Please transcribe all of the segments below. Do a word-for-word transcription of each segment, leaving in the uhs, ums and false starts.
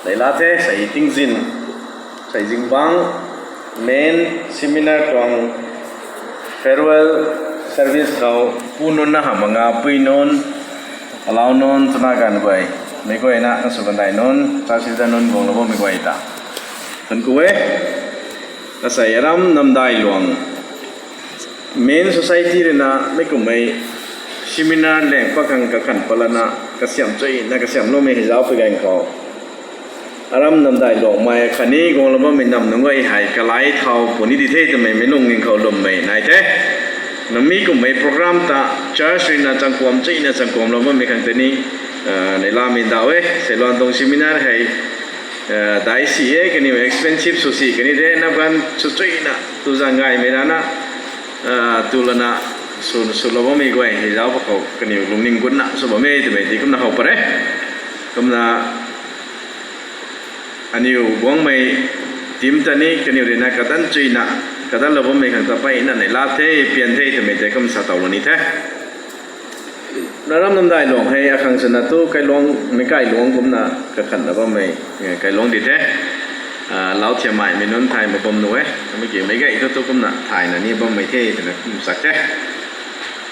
Neihla the, sei tingzin, sei zingbangc, men seminar tuang farewell service khou pu nunc na hamh manga pui nunc, alau nunc, twna ganv guay, meic guayna na sw kandai nunc, church leader nunc guanglou bammei guay ta thun ku e. Asei aram namdai luang, Men Society rui na mi kummei seminar lang pakhang kakhan palana kasiamh chuina kasiamhloumei hei zauc pui ganv khou, aram namdai luangmei khatni guanglou bammei nam nunc guay hei kalai thau puni di the twmei meic lungning khou lwmmei nai the. Na mi kummei program ta church rui na changkuam chuina changkuamlou bammei khang tei ni neihlamei ndauh e. Seiluan tuang seminar hei dai si e, kaniw expensive sw si kani de, nap ganv sw chuina tu zang gaymei rana, tu lana, swlou bammei guay hei zauc pa khou kaniw lungning gutna sw bam e twmei ti kumna how pat e. Kumna aniw guangmei team ta ni kaniw rui na kadan chuina, kadatlou bammei khang ta mpeyna neihla the, pian the twmei tei kum sa towlou ni the. Aram namdai luang hei akhang swna tu kailuang, meic kailuang kumna kakhanna bammei kailuang di the. Lau thiammaimei nunc thay mak bam nu e, mei ki meic gay thu tu kumna thayna ni bammei the twna kum sak the.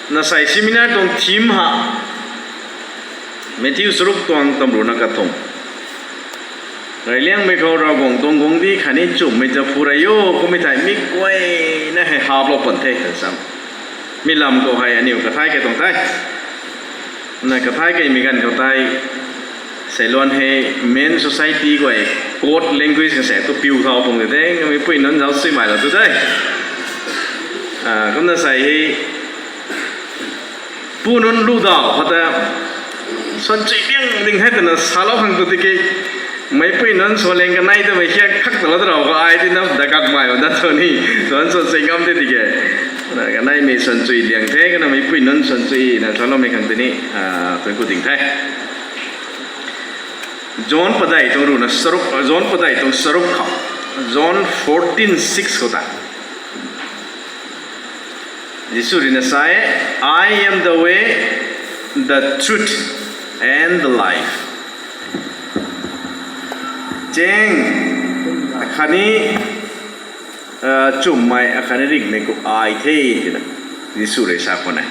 Na sei seminar tuang theme ha, Matthew charuk tuang tamruhna kathumh. Reyliangmei khou Ravguangc tuang guangcdic khatni nchumhmei ta phu rey o, kummei thei mi guayna hei haplou pan the twna sam. Mi lam khou hei aniw kathai key tuang the. Na kathai keymei ganv khou tei, seiluan hei Men Society guay code language na se tu piu thau pung de, meic pui nunc zauc suimei lou tu de. Kumna sei hei pu nunc lu daw khou ta, swan chui biang ding the twna salou khang tu tiki, meic pui nunc swan liang kanei twmei hiak khak talou ta rau khou ai ti na dagakmei o dat thu ni, swan swan chui ngam the tiki, kaneimei swan chui liang the, kana meic pui nunc swan chuina saloumei khang tei ni tun ku ding the. John padeih tuang ruhna charuk, John padeih tuang charuk khou, John fourteen six khou ta Jisu rui na sa e, I am the way, the truth, and the life. Chaeng khatni nchumhmei khatni ringhmei khou ai the twna Jisu rui sa khwan e.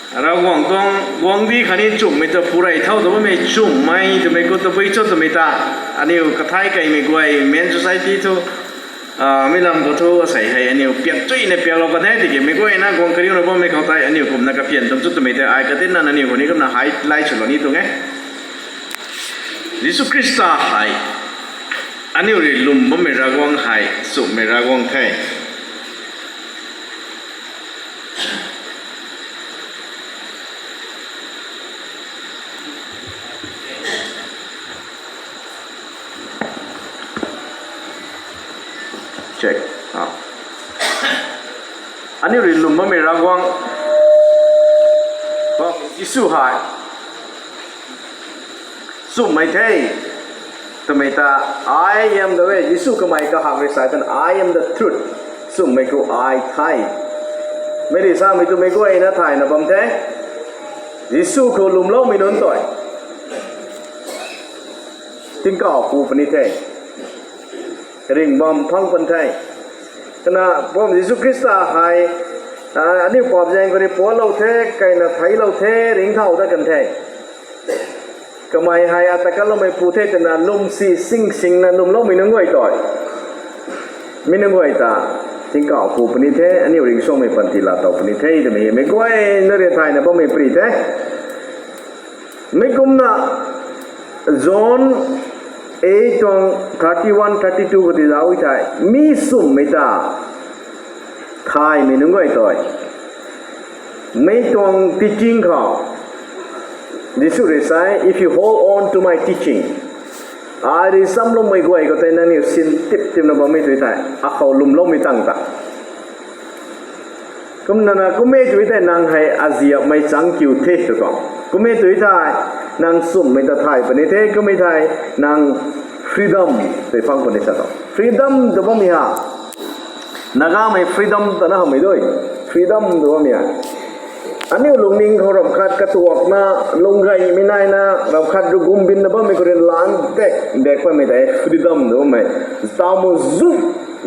Ravguangc tuang guangcdic khatni nchumhmei ta phu rey thau ta bammei nchumhmei twmei khou tabui cho twmei ta, aniw kathai keymei guay Men Society thu mi lam khou thu asei hei aniw piak chuina piaklou kan the tiki, meic guayna guang kariuna bammei khou tei aniw kumna kapian tuang cho twmei tei ai katinna aniw khou ni kumna highlight swlou ni tuang e. Jisu Khrista hei aniw rui lwm bammei Ravguangc hei nchumhmei Ravguangc the. Aniw rui lwm bammei Ravguangc, Jisu hei nchumhmei the twmei ta, I am the way, Jisu kamei kahak rui sa e twna, I am the truth, nchumhmei khou ai the. Mei rui samei twmei guayna thayna bam the. Jisu khou lwmloumei nunc tei tingkauh ku puni the, ringh bam phang pan the. Kana pam Jisu Khrista hei aniw paap zaeng khou rui puanclou the, keyna theiclou the, ringcthau dat kan the. Kamei hei ata kanloumei pu the twna lwm si sing singna lwmloumei nunc guay tei, mi nunc guay ta tingkauh ku puni the, aniw ringcsuangmei panty laa tow puni the twmei meic guayna rui thayna bammei pri the. Mi kumna John eight tuang thirty-one, thirty-two khou ti zauc e thei, mi nchumhmei ta thaymei nunc guay tei, mei tuang teaching khou, Jisu rui sa e, if you hold on to my teaching, ai rui nchamloumei guay khou tei nangniw sin tip tipna bammei tu thei, akhou lwmloumei tang ta. Kumna na kummei tu thei nang hei aziapmei chang kiu the tw tuang. Kummei tu thei nang nchumhmei ta thay puni the, kummei thei nang freedom tei phang puni sa tuang. Freedom tw bammei ha, Nagamei freedom ta na hamhmei dui. Freedom tw bammei ha, Aniu lungning khou ramh khat katuakna, lunggaymei naina, ramh khat rui gumbinna bammei khou rui lan dek dek patmei tei freedom tw bammei, tamu zu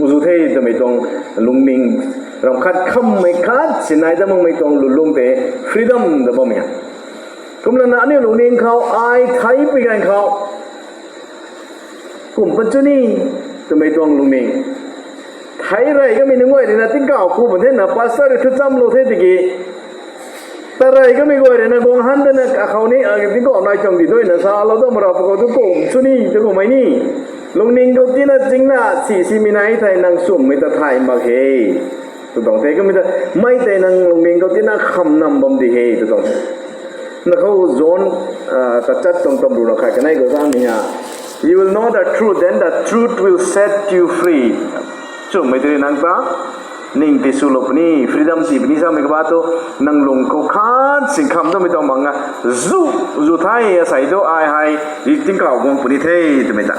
zu the twmei tuang lungning, ramh khat khammei khat si nai dat makmei tuang lulung tei freedom tw bammei. Kumlana aniu lungning khou ai thei pui ganv khou kum pat chu ni twmei tuang lungning. Thei rey kamei nunc guay rui na tingkauh ku bam the na, pastor rui thu chamlou the tiki, tarey kamei guay rui na guang han dana akhou ni tingkauh nai chang di duina salou da mara pakhou tu kum chu ni tw kummei ni. Lungning khou tina chingna si simei nai thei nang sumhmei ta thay mak he tw tuang the. Kumei ta mei tei nang lungning khou tina kham nam bam di he tw tuang the. Na khou John tachat tuang tamru na khat kanei khou samei ha, You will know the truth, then the truth will set you free. Chummei tei nang ta ning tiswlou puni, freedom tii puni samei kaba tu, nang lung khou khat sing kham twmei tuang bang a, zu zu the, asei tu ai hei tingkauh guang puni the twmei ta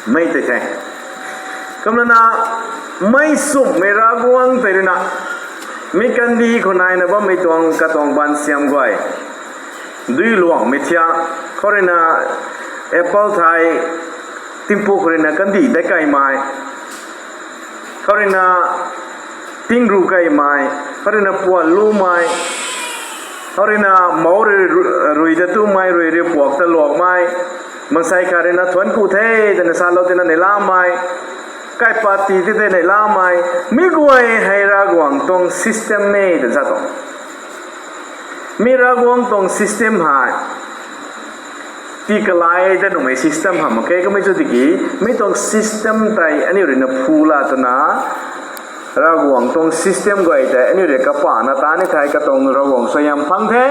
mei tei the. Kumlana mei sumhmei Ravguangc tei rui na mi kandih khou naina bammei tuang katuang baansiam guay, duiluangmei thiak khou rui na, apple thei, tingpuk khou rui na kandih dat kaimei, khou rui na tingru kaimei, khou rui na puan lumei, khou rui na mouc rui rui ta tumei, rui rui puak ta luakmei, maansei khat rui na thuanc ku the twna salou tina neihlamei, kaipat ti ti the neihlamei, mi guay hei Ravguangc tuang system e twna sa tuang. Mi Ravguangc tuang system hei tii kalai ta nuhmei system hamh mak khe. Kamei chu tiki, mi tuang system tei aniu rui na phu la twna, Ravguangc tuang system guay tei aniu rui kapana ta ni thei, katuang Ravguangc suaihiam phang the.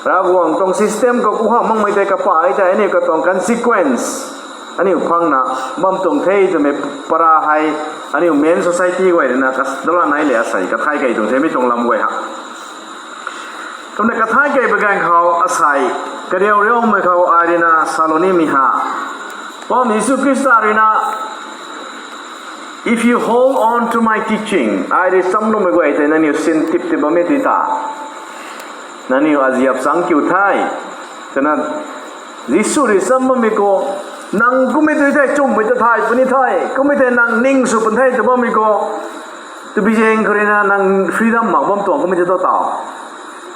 Ravguangc tuang system khou kuham makmei tei kapa e thei aniu katuang consequence aniu phangna bam tuang the twmei para hei aniu main society guay rui na kas dala nai le asei kathai kei tuang the mi tuang lam guay ha. Kumna kathai kei ba ganv khou asei kariu riumei khou ai rui na salou nimei ha, Poubauhmei Jisu Khrista rui na, If you hold on to my teaching, ai rui chamloumei guay tei nangniw sin tip tei bammei tei ta, nangniw aziap chang kiu the, twna Jisu rui cham bammei khou, nang kummei tei thei chummei ta thay puni the, kummei tei nang ning sw pun the tw bammei khou, tabui zaeng khou rui na nang freedom mak bam tuang kummei tei ta taw.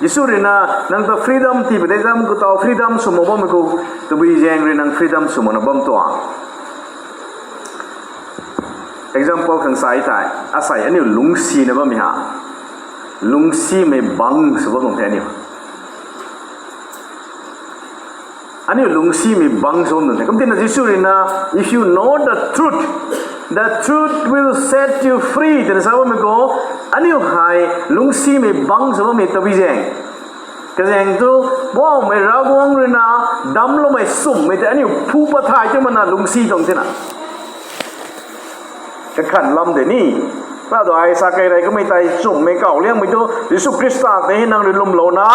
Jisu rui na nang ta freedom tii puni the zam khou taw, freedom sw mak bammei khou, tabui zaeng rui nang freedom sw makna bam tuang. Example khang sa thei, asei aniu lungcsina bammei ha, lungcsimei bangc sw bam tuang the aniu. Aniu lungcsimei bangc sw bam tuang the. Kumtina Jisu rui na, If you know the truth, the truth will set you free, twna sa bammei khou, aniu hei lungcsimei bangc sw bammei tabui zaeng, kazaeng thu, Poubauhmei Ravguangc rui na damcloumei sumhmei tei aniu phu pat thay tw mana lungcsi tuang tina. Kakhan lam de ni, pa tu ai sa kei rey kamei tei chummei kau liangmei tu Jisu Khrista tei hei nang rui lwmlouna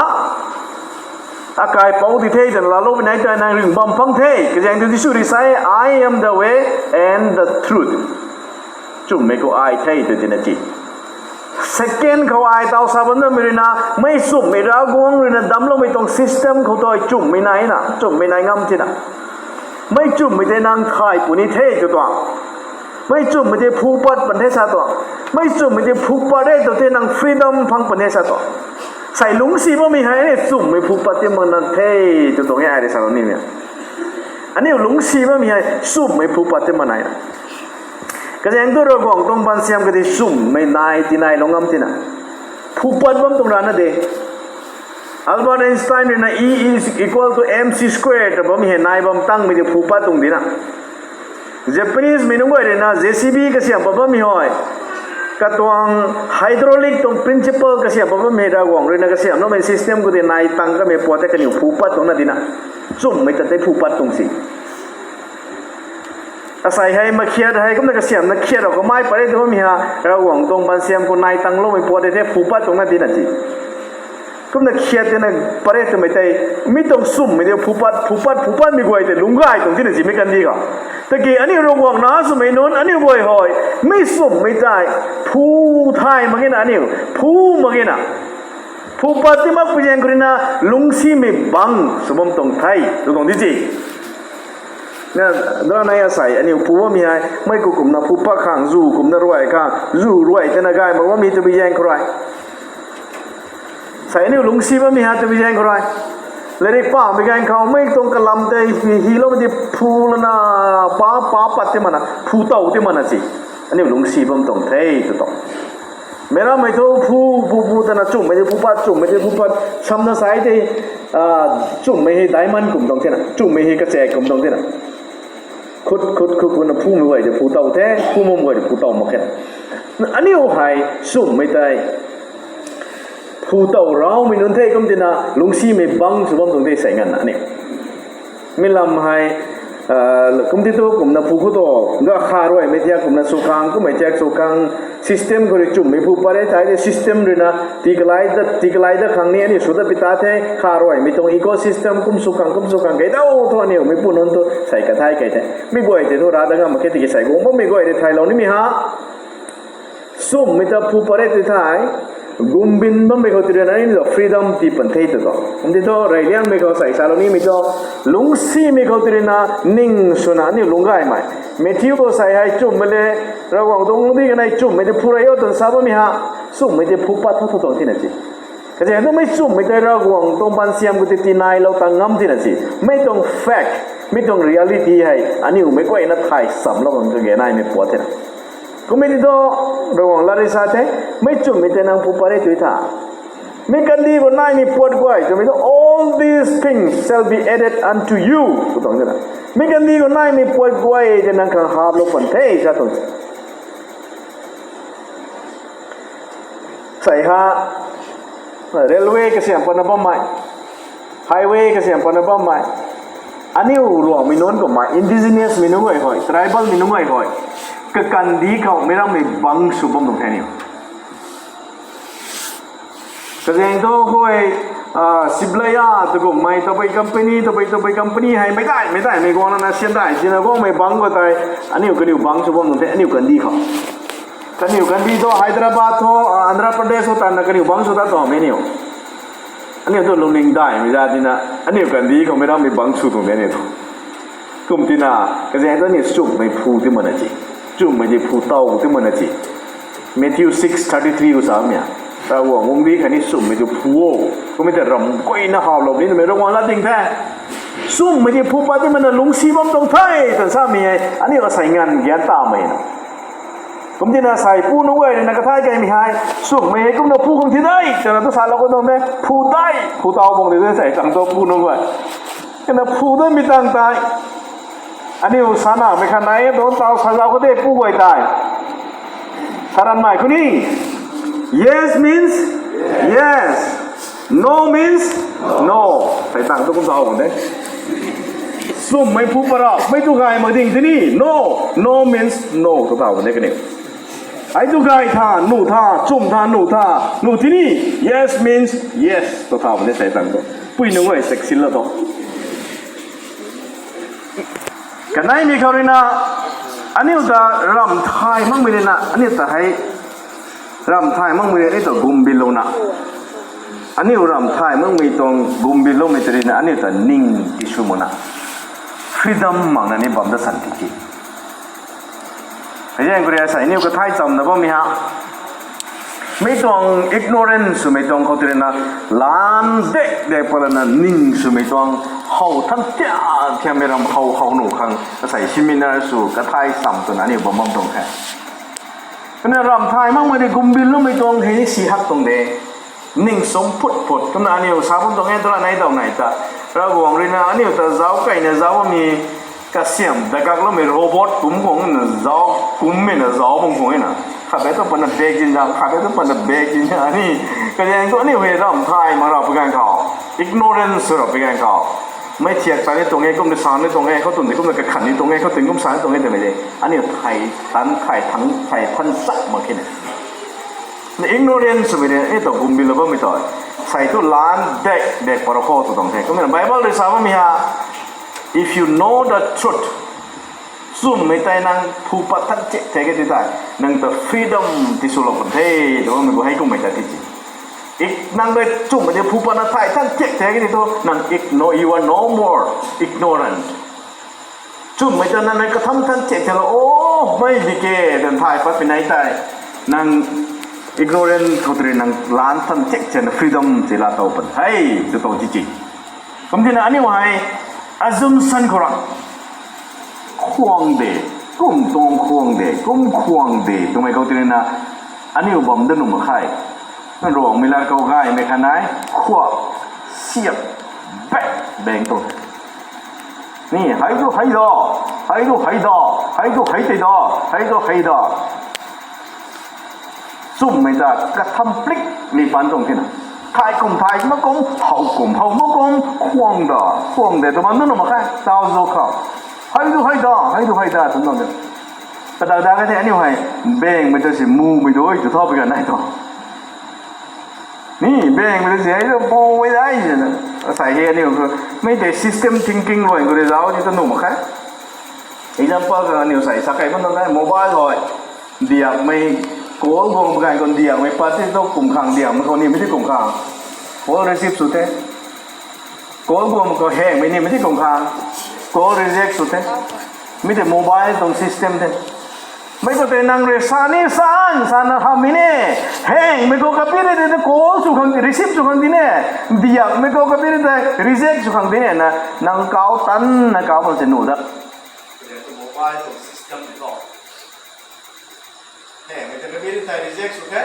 akaipouc di the twna laalou puni tei nang ringh bam phang the. Kazaeng thu Jisu rui sa e, I am the way and the truth. Chummei khou ai the tw tina ti. Second khou ai taw sa bam namei rui na, mei chummei Ravguangc rui na damcloumei tuang system khou tu chummei naina, chummei nai ngam tina. Mei chummei tei nang thay puni the tw tuang. Mei chummei tei phu pat pun the sa tuang. Mei chummei tei phu pat e tw tei nang freedom phang pun the sa tuang. Sei lungcsi bammei hei ni chummei phu pat ti mak na the tw tuang e ai rui salou nimei. Aniu lungcsi bammei hei chummei phu pat ti mak nai na. Kazaeng thu Ravguangc tuang baansiam kati chummei nai tinailou ngam tina. Phu pat bam tuang rana de. Albert Einstein rui na E is equal to mc square ta bammei hei nai bam tangmei tei phu pat tuang dina. Japanese mei nunc guay rui na J C B kasiam pat bammei hei, katuang hydraulic tuang principle kasiam pat bammei hei Ravguangc rui na kasiamloumei system khou tei nai tang kamei puat tei kaniw phu pat tuang na dina. Chummei ta tei phu pat tuang si. Asei hei makhiat hei kumna kasiamna khiat rau kamei pat e tw bammei ha, Ravguangc tuang baansiam khou nai tangloumei puat tei the phu pat tuang na dina ti. Kumna khiat tina pat e twmei tei, mi tuang chummei tei phu pat, phu pat, phu patmei guay tei lungc gay tuang tina zimei kandih khou. Tiki aniu Ravguangc na swmei nunc aniu guay hei, mi chummei tei phu thay mak ge na aniu, phu mak ge na. Phu pat ti makpui zaeng khou rui na lungcsimei bangc sw bam tuang the, tw tuang di ci. Na, dara nai asei, aniu phu bammei hei, mei ku kumna phu pat khang, zu kumna ruai khang, zu ruai tana gay mak bammei twpui zaeng khou rui. Sei aniu lungcsi bammei ha twpui zaeng khou rui. Lairik pamei ganv khou, mei tuang kalam tei hi, hiloumei di phu lana, pa, pa pat ti mana, phu tow ti mana si. Aniu lungcsi bam tuang the, tw tuang. Meic rammei thu phu, phu, phu tana chumhmei di phu pat, chumhmei di phu pat, samna sai tei, ah, chumhmei hei diamond kum tuang thena, chumhmei hei kachaek kum tuang thena. Khut, khut, khut, khutna phumei guay tei phu tow the, phu makmei guay tei phu tow mak khe. Aniu hei chumhmei tei phu tow raumei nunc the kum tina lungcsimei bangc sw bam tuang the sei nganvna aniu. Mi lam hei, ah, kum ti thu kumna phu khou tu, ga kha ruaimei thiak kumna sw khang, kummei thiak sw khang, system khou rui chumhmei phu pat re thei tei system rui na, tii kalai dat, tii kalai dat khang ni aniu sw dat pi ta the, kha ruaimei tuang ecosystem kum sw khang, kum sw khang, kei dau thu aniu meipu nunc thu sei kathay kei the. Mi guay tei thu ra dat ngam mak khe tiki sei guang bammei guay rui thaylou nimei ha. Chumhmei ta phu pat re tei thei, gumbin bammei khou tei rui na ni ta freedom tii pan the tw tuang. Kum ti thu reyliangmei khou sei salou nimei thu, lungcsimei khou tei rui na ning swna aniu lungc gaymei. Matthew khou sei hei chumhmei le, Ravguangc tuang di kanei chumhmei tei phu rey o twna sa bammei ha, chumhmei tei phu pat tho tho tuang tina si. Kazaeng thu mei chumhmei tei Ravguangc tuang baansiam khou tei tinailou ta ngam tina si. Mei tuang fact, mei tuang reality hei aniu meic guayna thay samlou khang kage naimei puat thena. Kummei ti thu, Ravguangc lat rui sa the, mei chumhmei tei nang phu pat re tui tha. Mi kandih khou naimei puat guay twmei thu, all these things shall be added unto you, tw tuang na. Mi kandih khou naimei puat guay tei nang khang haplou pan the sa tuang. Sei ha, railway kasiam patna bammei, highway kasiam patna bammei, aniu Ruangmei nunc kummei, indigenous mei nunc guay hei, tribal mei nunc guay hei, kakandih khou meic rammei bangc sw bam tuang the aniu. Kazaeng thu hei, ah, Siblaya tw kummei, tabui company, tabui, tabui company hei, meic dai, meic dai, mei guang lana sian dai, sina guangmei bangc khou tei, aniu, kaniw bangc sw bam tuang the, aniu kandih khou. Kaniw kandih thu Hyderabad thu, ah, Andhra Pradesh khou tanna kaniw bangc sw ta tuang mei aniu. Aniu thu lungning daimei za tina, aniu kandih khou meic rammei bangc sw tuang de aniu thu. Kum tina, kazaeng thu aniu chumhmei phu ti mana si. Chumhmei di phu tow ti mana si. Matthew six thirty three khou samei a, Ravguangc guangcdic khatni chumhmei tu phu o. Kummei ta ram guayna hawlou ni twmei Ravguangc lat ding the. Chumhmei di phu pat ti mana lungcsi bam tuang the twna samei hei aniu asei nganv gan tamei na. Kum tina asei pu nunc guay rui na kathay kaimei hei, chumhmei hei kumna phu khang thi de twna tu salou khou tuang me, phu de, phu tow bang de sei tang tu pu nunc guay. Kana phu datmei tang tei, aniu sanamei khat nai e, tu taw sa zauc khou de pu guay tei. Saranmei khou ni, yes means yes, no means no. Sei tang tu kum taw bang de. Chumhmei phu para, mei tu gay mak ding tini, no, no means no, tu taw bang de kaniw. Ai tu gay tha, nuh tha, chumh tha, nuh tha, nuh tini, yes means yes, tu taw bang de sei tang tu. Pui nunc guay chaksinlou tho. Kaneimei khou rui na, aniu ta ramh thay makmei rui na, aniu ta hei, ramh thay makmei rui aniu ta gumbinlouna, aniu ramh thay makmei tuang gumbinloumei ta rui na, aniu ta ning tisw makna, freedom makna ni bam da san tiki. Hei zaeng khou rui asei aniu kathay chamna bammei ha, mei tuang ignorance swmei tuang khou tei rui na, lan dek dek pat lana ning swmei tuang how than tia thiammei ram how how nuh khang asei seminar sw kathay cham twna aniu bam bam tuang the. Kana ramh thay makmei rui gumbinloumei tuang hei ni si hak tuang de. Ning sum phut phut twna aniu sa bam tuang e, tala nei daw nei ta. Ravguangc rui na aniu ta zauc kaina zauc bammei kasiam dagakloumei robot kum khang na zauc, kummei na zauc bam khang e na. Khat de tu patna bek zin zauc, khat de tu patna bek zin zauc ni. Kazaeng tu aniu hei ramh thay mak rap pui ganv khou, ignorance rap pui ganv khou, mei thiak ta ni tuang e, kum ni sa ni tuang e, khou tun di kum na kakhan ni tuang e, khou tun kum sa ni tuang e twmei de. Aniu thay tan, thay thang, thay than chak mak khe na. Na ignorance swmei de, e ta gumbinlou bammei ta. Sei tu lan dek dek para khou tu tuang the. Kumna Bible rui sa bammei ha, if you know the truth, chumhmei tei nang phu pat than chek the ke ti tei, nang ta freedom tiswlou pun the, tw bammei khou hei kummei ta ti si. Nang rui chumhmei tei phu patna thay than thiak thiak ni thu, nang ignore, you are no more ignorant. Chumhmei ta nang rui katham than thiak thiak la, oh, mei di ke, dan thay pat pui nai tei. Nang ignorant khou tei rui nang lan than thiak thiakna freedom tei laa tow pan the, tw tuang ti ti. Kum tina aniu hei, assumption khou ra. Khwang de, kum tuang khwang de, kum khwang de twmei khou tei rui na, aniu bam da nuh mak khe. Ruangmei lat khou gaymei khat nai, khwa, siak, bek, beng tu. Ni, hei tu hei da, hei tu hei da, hei tu hei tei da, hei tu hei da. Chumhmei ta katham plik ni pan tuang tina. Thay kum thay mak kum, how kum how mak kum, khwang da, khwang de, tw bam da nuh mak khe, tau zu khou. Hei tu hei da, hei tu hei da, tw bam da. Kadak dak khe the aniu hei, bengmei ta si mumei dui, tw thau pui kan nai tu. Ni, bengmei ta si hei tu, pumei dai, na. Asei hei aniu, mei tei system thinking luan khou rui zauc di ta nuh mak khe. Example khang aniu sei sa kai bam tuang the, mobile hei. Diakmei, call guang pakan khou diakmei pat ti tu kum khang diakmei khou nimei ti kum khang. Call receive sw the. Call guang khou hengmei nimei ti kum khang. Call reject sw the. Mi tei mobile tuang system the. Mei khou tei nang rui sa ni san, sana hamhmei ni. Hengmei khou kapi ri tei call sw khang, receive sw khang ti ni. Diakmei khou kapi ri tei reject sw khang ti ni na. Nang kau tan, na kau bam se nuh da. Mobile tuang system ni tu. Hengmei ta kapi ri tei reject sw the.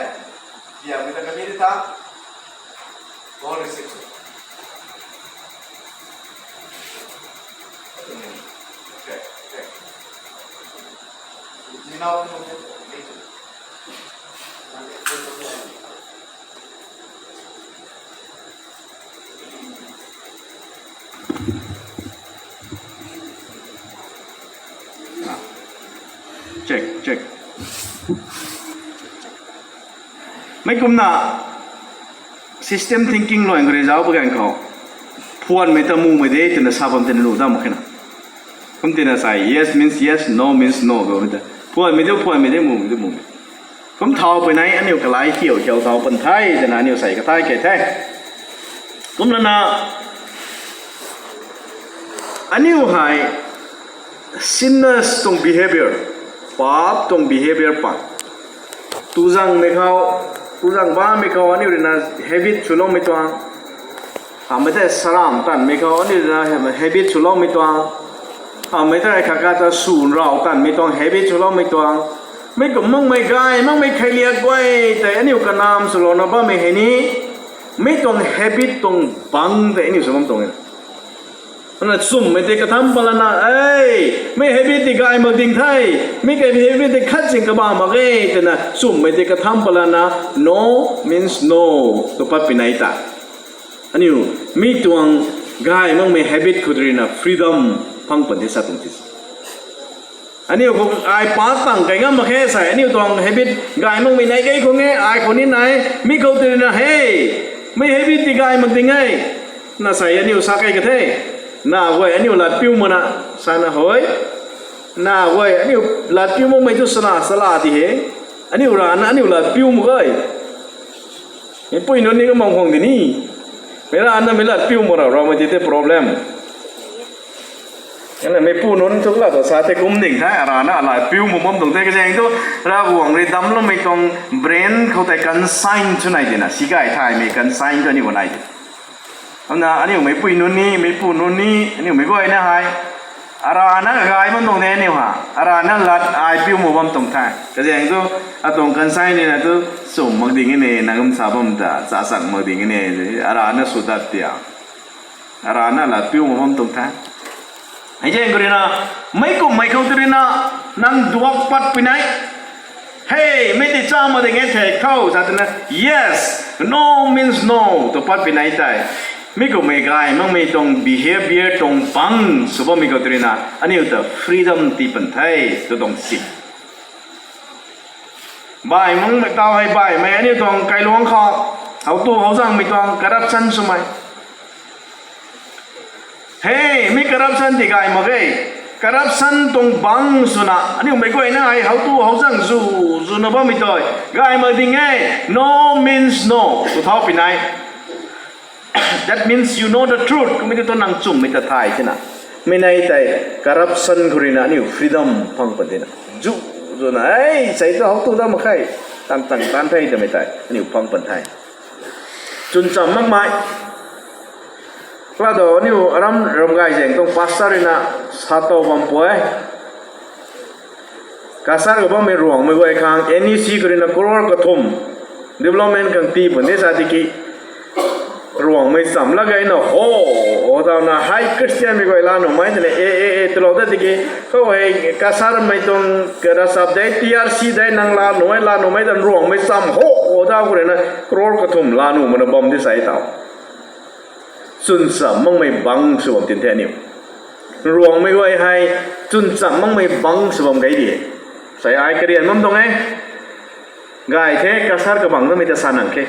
Diakmei ta kapi ri tei call receive sw. Okay, okay. Check, check. Mei kumna system thinking luan khou rui zauc pakan khou. Phwanmei ta mumei de twna sa bam tina nuh da mak khe na. Kum tina sei yes means yes, no means no twmei ta. Phwanmei de, phwanmei de, mumei de, mumei. Kum thau pui nai aniu kalai hiau hiau thau pan the twna aniu sei kathai khe the. Kumlana aniu hei sinners tuang behavior, paap tuang behavior pa. Tuzangmei khou, tuzang bammei khou aniu rui na habit swloumei tuang. Amei tei saram tanmei khou aniu rui na habit swloumei tuang. Amei tei khat khat ta swn rau tanmei tuang habit swloumei tuang. Mei kum makmei gay makmei kheiliak guay tei aniu kanam swlouna bammei hei ni. Mi tuang habit tuang bang tei aniu sw bam tuang e. Ana chumhmei tei katham palana, ei, mei habit tei gay mak ding the, mi kei habit tei khat sing kaba mak e, twna chumhmei tei katham palana, no means no, tw pat pui nai ta. Aniu, mi tuang gay makmei habit khou tei rui na freedom phang pan the sa tuang ti. Aniu khou ai paap tang kai ngam mak khe sei, aniu tuang habit gay makmei nai kei khou nge, ai khou ni nai, mi khou tei rui na, hei, mei habit tei gay mak ding e, na sei aniu sa kai ka the, na guay aniu lat piu makna, sana hoi, na guay aniu lat piu makmei tu sana sala di he, aniu rana aniu lat piu mak e. Meipui nunc ni kamang khang di ni. Mei rana mei lat piu mak ra, ramei ti tei problem. Ana meipui nunc thu la ta sa the kum ding the, arana lat piu mak bam tuang the kazaeng thu, Ravguangc rui damcloumei tuang brain khou tei conscience sw nai tina, si gay thaymei conscience tu aniu nai di. Ana aniu meipui nunc ni, meipui nunc ni, aniu mei guayna hei. Arana gay bam tuang the aniu ha. Arana lat ai piu mak bam tuang the. Kazaeng thu, atuang conscience ni na thu, chum mak ding e ne, nang kum sa bam ta, cha chak mak ding e ne, arana sw dat tia. Arana lat piu mak bam tuang the. Hei zaeng khou rui na, meic kumhmei khou tei rui na, nang duak pat pui nai. Hei, mei tei cha mak ding e the khou, sa twna, yes, no means no, tw pat pui nai tei. Mi kumhmei gay makmei tuang behavior tuang bang sw bammei khou tei rui na, aniu ta freedom tii pan the, tw tuang si. Baihmei taw hei baihmei aniu tuang kailuangc khou, how tu how zangmei tuang corruption swmei. Hei, mi corruption tei gay mak e. Corruption tuang bang swna aniu mei guayna hei how tu how zang zu, zuna bammei tei gay mak ding e. No means no tw thau puni. That means you know the truth. Kummei tu nang chumhmei ta thay tina. Mi nei tei corruption khou ruina aniu freedom phang pan tina. Zu, zuna, ei, sei tu how tu dat mak khe. Tang tang tan the twmei tei aniu phang pan the. Chwn cham makmei. Kala do aniu aram ram gay zaeng tuang pastor ruina sa tow bam pui. Cachar khou bammei Ruangmei guay khang N E C khou ruina crore kathumh development khang tii pun de sa tiki, Ruangmei cham lak gayna ho, ho tauna hei Christianmei guay laa nuhmei twna e e e twlou dat tiki, khou hei Cacharmei tuang ravchap de, T R C de, nang laa nuhmei laa nuhmei tan Ruangmei cham ho, ho ta khou ruina crore kathumh laa nuh mana bam de sa e tau. Chwn cham makmei bang sw bam tin the aniu. Ruangmei guay hei chwn cham makmei bang sw bam gay di. Sei ai karian bam tuang e. Gay the, Cachar kabang tamei ta sa nang khe.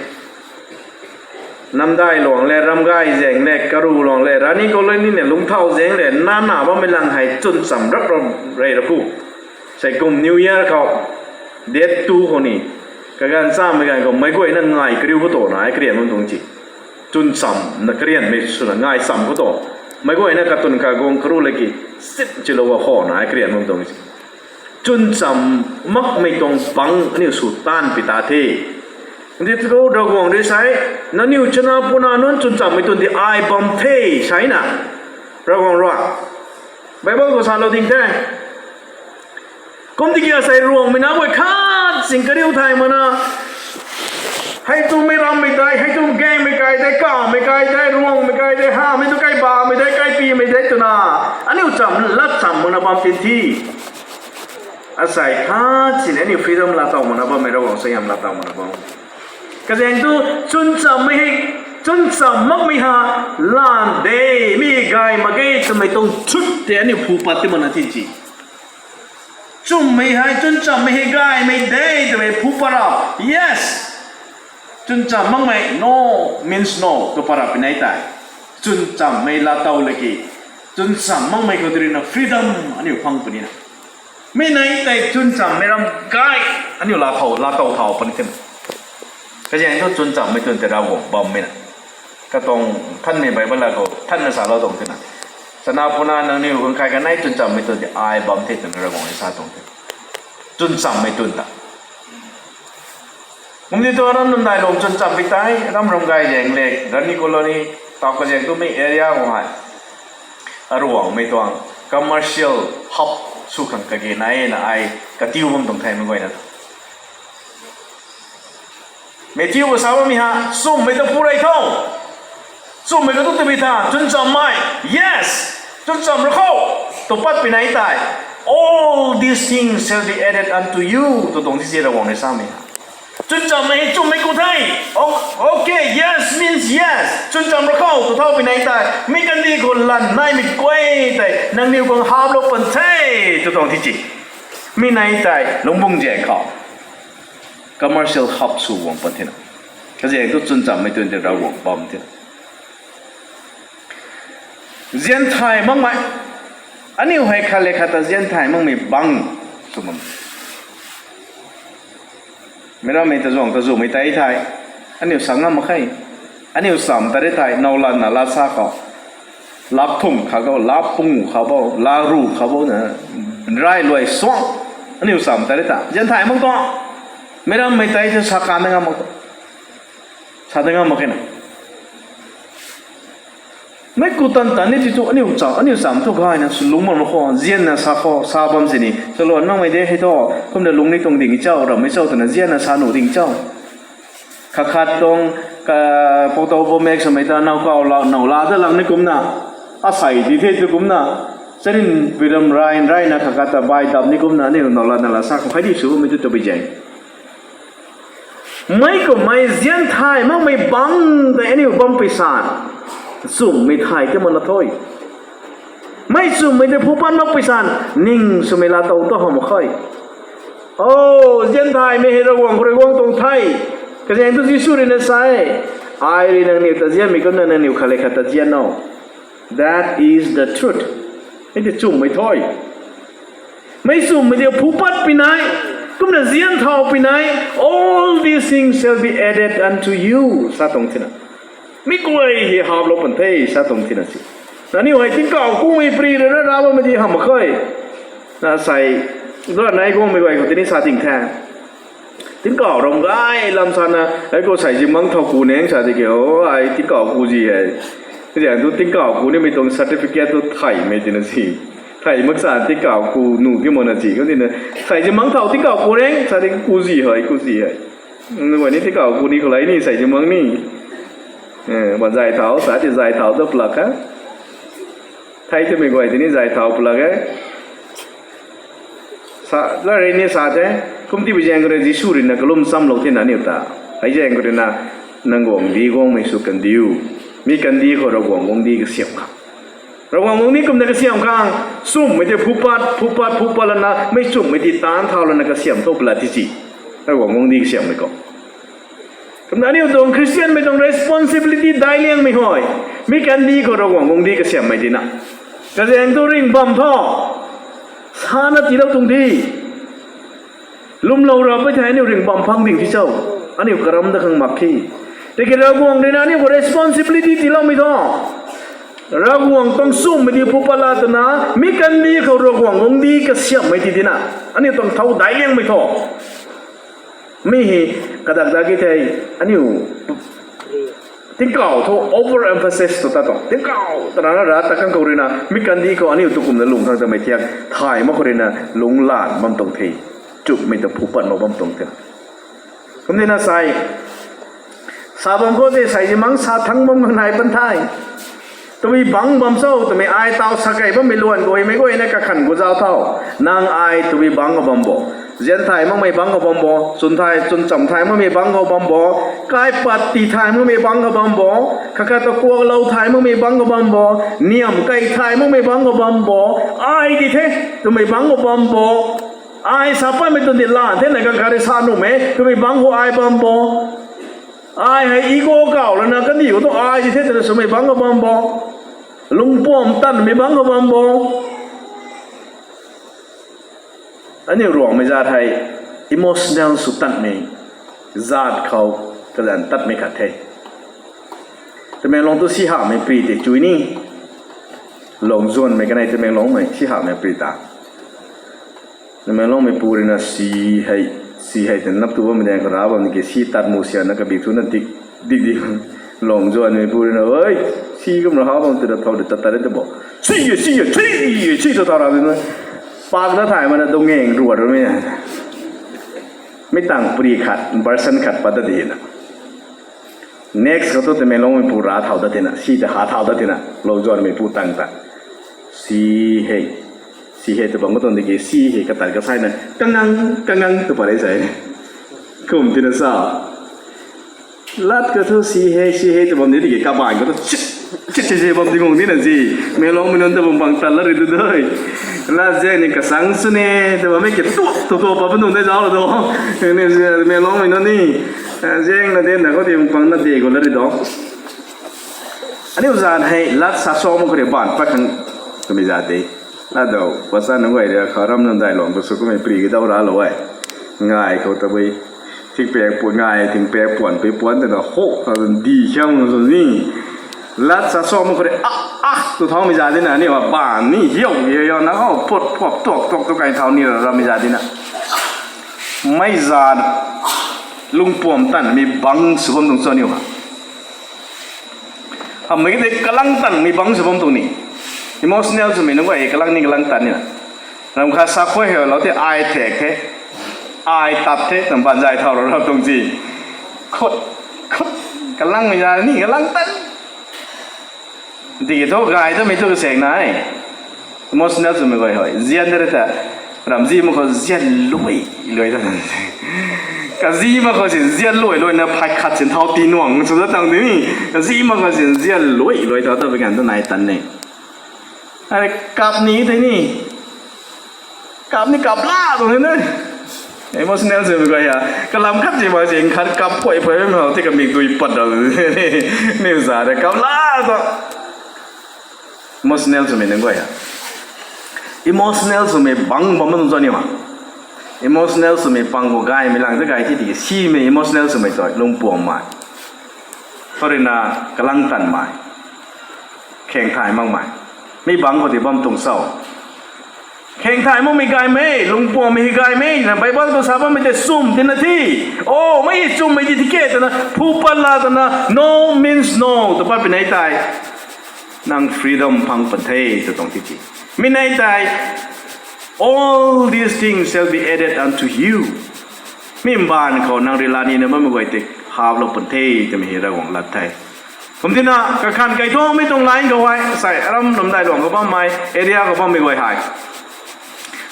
Namdai luang le, Ramgay zaeng le, Karu luang le, Rani Colony le, Lungthau zaeng le, nana bammei lang hei chwn cham rap rap rey ra khu. Sei kum New Year khou, date two khou ni, kaganv chamei ganv khou meic guayna ngai kariu khou tona ai karian bam tuang ci. Chwn chamna karianmei swna ngai cham khou to. Meic guayna katun kaguang karu laki sit chilou a khona ai karian bam tuang ci. Chwn cham makmei tuang bang aniu sw taanv pi ta the. Ndi tu Ravguangc rui sa e, nangniw chana puna nunc chwn chammei twn di ai bam the sa na. Ravguangc rui Bible khou salou ding the. Kum tiki asei Ruangmei na guay khat sing kariu thay mana. Hei tumei rammei tei, hei tum gaengmei kai tei, kamei kai tei, Ruangmei kai tei, hamei tu kai bamei tei, kaipimei tei twna aniu cham lat cham mana bam tin thi. Asei khat sini aniu freedom laatow mana bammei, Ravguangc suaihiam laatow mana bam. Kazaeng thu chwn chammei hei, chwn cham makmei ha lan de, mi gay mak ge twmei tuang truth tei aniu phu pat ti mana tin ci. Chwnmei hei, chwn chammei hei gaymei de twmei phu pat ra. Yes. Chwn cham makmei no means no tw pat ra pinei tei. Chwn chammei laatow laki. Chwn cham makmei khou tei ruina freedom aniu phang puni na. Mi nei tei chwn chammei ram gay aniu laatow, laatow thau puni thina. Kazaeng thu chwn chammei twn tei Ravguangc bammei na. Katuang thanmei Bible la khou thanna salou tuang thina. Chana puna nangniw khang kai kanei chwn chammei twn tei ai bam the twna Ravguangc rui sa tuang the. Chwn chammei twn ta. Kumni tu aram namdai lung chwn chammei tei, ram ram gay zaeng le, Rani Colony, tau kazaeng tumei area khou hei. Aruangmei tuang commercial hub sw khang kage nai na ai katiu bam tuang the meic guayna. Matthew khou sa bammei ha, chwnmei ta phu rey tho. Chwnmei khou tu tabui tha, chwn chammei. Yes, chwn cham ra khou. Tw pat pinei tei. All these things shall be added unto you. Tw tuang ti si Ravguangc ni samei ha. Chwn chammei hei chwnmei khou the. Oh, okay, yes means yes. Chwn cham ra khou, tw thau pinei tei. Mi kandih khou lan naimei guay tei nangniw khang haplou pan the. Tw tuang ti ci. Mi nei tei, lungcbung zaeng khou commercial hub sw guang pan thina. Kazaeng thu chwn chammei twn tei Ravguangc bam thina. Zian thay makmei. Aniu hei khat le khat ta zian thay makmei bang sw bam. Meic rammei ta zuang ta zumei tei thei. Aniu sa ngam mak khe. Aniu cham ta ri thei, now lanna laa sa khou. Laa thumh kha khou, laa pung kha bo, laa ru kha bo na, rai luai suang. Aniu cham ta ri ta zian thay mak tuang. Meic rammei tei thu sa kan da ngam mak tuang. Sa da ngam mak khe na. Meic ku tan tan ni ti thu aniu cham, aniu cham thu gayna sw lungc bam khou, zianna sa khou, sa bam sini. Salou makmei de hei thu, kumna lungc ni tuang ding chau, rammei chau twna zianna sa nuh ding chau. Khat khat tuang, ka, poutou bo mek swmei ta now kau la, now laa dat lang ni kumna. Asei di the tu kumna. Charin pui ram rai, raina khat khat ta bai dap ni kumna, aniu now lanna laa sa khou hei di sw bammei tu tabui zaeng. Meic kummei zian thay makmei bang tei aniu bam pui san. Chwnmei thay ti mana tho. Meic chwnmei tei phu pat mak pui san, ning swmei laatow ta how mak khe. O, zian thaymei hei Ravguangc khou rui guang tuang the. Kazaeng thu Jisu rui na sa e, ai rui nangniw ta zianmei kumna nangniw khat le khat ta zian o. That is the truth. Hei tei chumhmei thu, mei chumhmei tei phu pat pui nai, kumna zian thau pui nai, all these things shall be added unto you, sa tuang thina. Mi guay hei haplou pan the, sa tuang thina si. Nangniw hei tingkauh kumei pri rui na ra bammei di hamh mak khe. Na sei, dua nai guangmei guay khou tini sa ding the. Tingkauh ram gay lam sana, ai khou sei zimang thau ku neng sa di ke, o, ai tingkauh ku zi hei. Zaeng tu tingkauh ku nimei tuang certificate tu theihmei tina si. Theih mak sa tingkauh ku nuh ti mak na si. Kum tina, sei zimang thau tingkauh ku neng sa di ku zi hei, ku zi hei. Nunc guay ni tingkauh ku ni khou lei ni, sei zimang ni. Eh, ban zay thau, sa ti zay thau tu plak kha. Thei twmei guay tini zay thau plak e. Sa, la rui ni sa the, kum ti bi zaeng khou rui Jisu rui na kalum chamlou thina aniu ta. Hei zaeng khou rui na, nang guangcdic guangmei sw kandiu. Mi kandih khou Ravguangc guangcdic kasiamh khang. Ravguangc guangcdic kumna kasiamh khang, chumhmei tei phu pat, phu pat, phu pat lana, mei chumhmei tei taanc thau lana kasiamh thu pla ti si. Ravguangc guangcdic kasiamhmei khou. Kumna aniu tuang Christianmei tuang responsibility daic liangmei hei, mi kandih khou Ravguangc guangcdic kasiamhmei tina. Kazaeng tu ringh bam thu, sana tiilou tuang di. Lwmlou ra pui thei aniu ringh bam phang ding thi cho. Aniu karam dat khang mak khe. Tiki Ravguangc rui na aniu khou responsibility tiiloumei thu, Ravguangc tuang chumhmei tei phu pat la twna, mi kandih khou Ravguangc guangcdic kasiamhmei ti tina. Aniu tuang thau daic liangmei thu. Mi hei kadak dak ki thei, aniu tingkauh thu overemphasis tu ta tuang. Tingkauh twna na ra ta khang khou rui na, mi kandih khou aniu tu kumna lung khang tamei thiak, thay mak khou rui na, lungclan bam tuang the. Chumhmei ta phu pat mak bam tuang the. Kumtina sei, sa bam khou tei sei zimang sa thangc bam khang nai pan the. Twmei bangc bam cho, twmei ai taw sa kei bammei luan khou hei meic guayna kakhanh khou zauc thau. Nang ai twmei bangc khou bam bo. Zian thay makmei bangc khou bam bo. Chwn thay, chwn cham thay makmei bangc khou bam bo. Kaipat tii thay makmei bangc khou bam bo. Khat khat ta kuaklou thay makmei bangc khou bam bo. Niamh kei thay makmei bangc khou bam bo. Ai di the, twmei bangc khou bam bo. Ai sa patmei tuang di lan the na kang khat rui sa nuhmei, twmei bangc khou ai bam bo. Ai hei ego kauh lana kandih khou tu ai di the twna swmei bangc khou bam bo. Lungpuam tanmei bangc khou bam bo. Aniu Ruangmei zat hei emotional sw tanmei zat khou kazanc tatmei khat the. Tamenglong tu si hamhmei pri tei chui ni. Longzuanmei kanei Tamenglongmei si hamhmei pri ta. Tamenglongmei pu rui na si hei, si hei tei nap tu bammei daeng khou ra bam ni ke si tat mu siana kabi thuna dik, dik di. Longzuanmei pu rui na, oi, si kum ra ha bam twna thau de tat tat de ta bo. Si e, si e, si e, si tu thau ra di na. Pak na thay mana dungeng ruat rumei. Mi tang pri khat, version khat pat ta di na. Next khou tu Tamenglongmei pu ra thau ta tina, si ta ha thau ta tina, Longzuanmei pu tang ta. Si hei, si hei tu bam khou tuang di ke, si hei katat kasaina, kangang, kangang tu pat rei sai. Kum tina sa. Lat khou thu si hei, si hei tu bam di di ke, kabaanc khou tu chit, chit, chit, chit bam di guang di na si. Tamenglongmei nunc ta bam bang tat lat ri tu dui. Lat zaeng ni kasang sw ne, tu bammei ke tuak, tuak, tuak pat pa nung dei zauc la tu. Ni, Tamenglongmei nunc ni, zaeng na de na khou ti bam bang na de khou lat ri tu. Aniu zat hei lat sa sa mak khou rui baanc pat khang twmei zat de. Lat dou, pastor nunc guay rui khou ram nunc dailuang khou sw kummei pri kadau raclou e. Ngai khou tabui, thingpaek puan, ngai thingpaek puan, pui puan twna ho, di khiam sw ni. Lat sa sa mak khou rui, ah, ah, tu thaumei zat di na, aniu a baanc ni hiau, hiau, hiau na, o, phut, phop, tuak, tuak, tuak, kai thau ni ra, ramei zat di na. Mei zat, lungpuam tanmei bangc sw bam tuang cho aniu ha. Hamhmei ki tei kalang tanmei bangc sw bam tuang ni. Emotional swmei nunc guay kalang ni kalang tan ni na. Ram khat sa khuay hei lou tei ai thek the. Ai tat the, tam ban zay thau rou rau tuang si. Khut, khut, kalangmei zat ni kalang tan. Tiki thu gay tamei thu kasaekna e. Emotional swmei guay hei. Zian de rui ta. Ramzi mak khou zian luai, luai ta. Kazi mak khou si zian luai, luai na phay khat sin thau ti nuang sw ta tang di ni. Kazi mak khou si zian luai, luai thau ta pui ganv tu nai tan ni. Are kap ni thei ni. Kap ni kap la tuang ni na. Emotional swmei guay ha. Kalam khat si mak si khat kap phuai phuai mei hou tei kamik dui pat dau. Niw za de kap la tu. Emotional swmei nunc guay ha. Emotional swmei bang bam tuang cho ni ma. Emotional swmei pang khou gaymei lang ta gay thi tiki simei emotional swmei tu lungpuammei, khou ruina kalang tanmei, kheng thay makmei, mi bang khou ti bam tuang cho. Kheng thay makmei gaymei, lungpuammei hei gaymei na Bible khou sa bammei tei chum tina thi. O, mei hei chummei di thi ke twna phu pat la twna no means no tw pat pui nai tei, nang freedom phang pan the tw tuang ti ti. Mi nai tei, all these things shall be added unto you. Mi mbaanv khou nang rui la nina bammei guay tei haplou pan the twmei hei Ravguangc lat the. Kumtina kakhan kai thumei tuang line khou hei sai aram namdai luang khou bammei area khou bammei guay hei,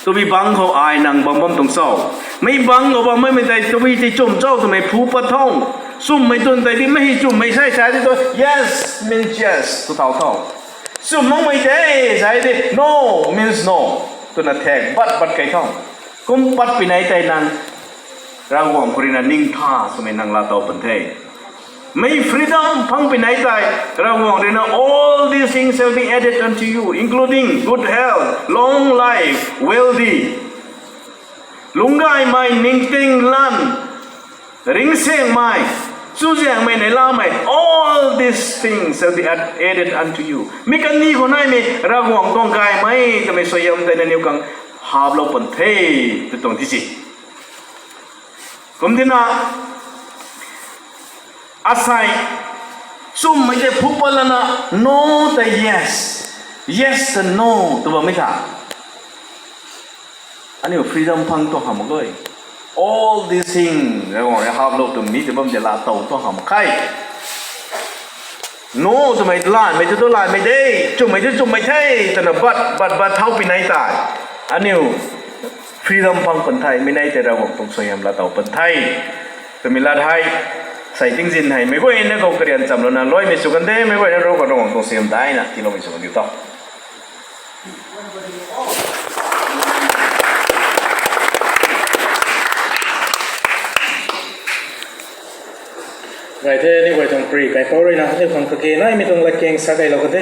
tabui bang khou ai nang bam bam tuang cho? Mei bang khou bammei tei tabui tei chum cho twmei phu pat tho. Chummei twn tei di mei hei chummei sai sai di tu yes means yes tw thau tho. Chum makmei tei sai di no means no twna thek bat bat kai tho. Kum pat pui nai tei nang Ravguangc khou ruina ningtha swmei nang laa tow pan the. Mei freedom phang pui nai tei, Ravguangc ruina all these things shall be added unto you, including good health, long life, wealthy. Lungcgaymei, ningting lan, ringcsaengmei, chuzaenghmei, neihlamei, all these things shall be added unto you. Mi kandih khou naimei Ravguangc tuang gaymei twmei suaihiam tei nangniw khang haplou pan the tw tuang ti si. Kumtina asei chummei tei phu pat lana no tei yes, yes tei no tw bammei tha, aniu freedom phang tuang hamh mak e. All these things Ravguangc rui haplou twmei tei bam tei laa tow tuang hamh mak khe. No twmei lanmei tei tu lanmei de, chummei tei chummei the twna bat bat bat thau pui nai tei, aniu freedom phang pan the, mi nai tei Ravguangc tuang suaihiam laa tow pan the twmei lat hei, sei tingzin hei meic guayna khou karian chamlouna luaimei sw kan de, meic guayna rui khou Ravguangc tuang suaihiam daina tiiloumei sw kan diu tho. Gay the, aniu guay tuang pri kaipouc ruina aniu khang kage naimei tuang latkaeng sa kailou kan the.